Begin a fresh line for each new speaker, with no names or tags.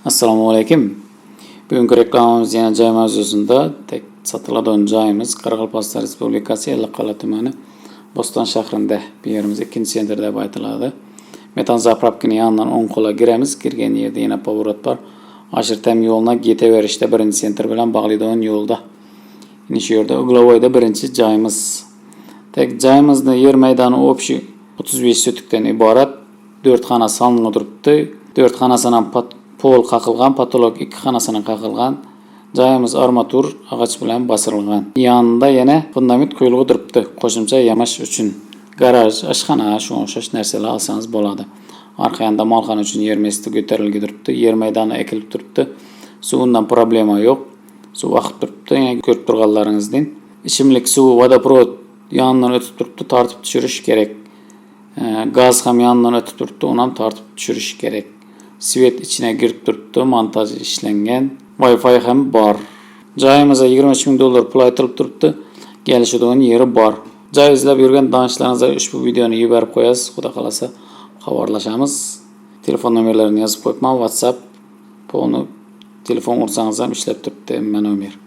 Assalomu alaykum. Bugungi reklamamiz yana joy mavzusida. Tek satiladigan joyimiz Qoraqalpog'iston Respublikasi Ellikqal'a tumani, Bo'ston shahrida. Bu yerimiz ikkinchi центр deb aytiladi. Metan заправка ni yonidan o'ng qo'lga kiramiz. Kirgan yerda yana поворот bor. Ashirtam yo'luna ketaverishda birinchi центр bilan bog'laydigan yo'lda. Yine shu yerda угловой da birinchi joyimiz. Tek joyimizni yer maydoni общий 35 sotikdan iborat. 4 xona solinib turibdi. 4 xonasidan pol qaqilgan, потолок 2 xonasidan qaqilgan. Joyimiz armatur ag'ach bilan bosirilgan. Yonida yana fundament quyilg'i turibdi, qo'shimcha yamash uchun. Garaj, oshxona, shunga o'xshash narsalar olsangiz bo'ladi. Orqa yonda molxona uchun yer mesti ko'tarilgan turibdi, yer maydoni ekilib turibdi. Suvidan problema yo'q. Suv oqib turibdi, yani ko'rib turganlaringizdan. Ichimlik suvi, водопровод yonidan o'tib turibdi, tortib tushirish kerak. Gaz ham yonidan o'tib turibdi, uni ham tortib tushirish kerak. Свет ichiga kirib turibdi, montaj ishlangan. Wi-Fi ham bor. Joyimizga 23 ming dollar pul aytilib turibdi. Kelishadigan yeri bor. Joy izlab yurgan tanishlaringizga ushbu videoni yuborib qo'yasiz. Xudo xolasa, xabarlashamiz. Telefon nomerlarini yozib qo'yibman. WhatsApp, polni telefon ursangiz ham ishlab turibdi hamma nomer.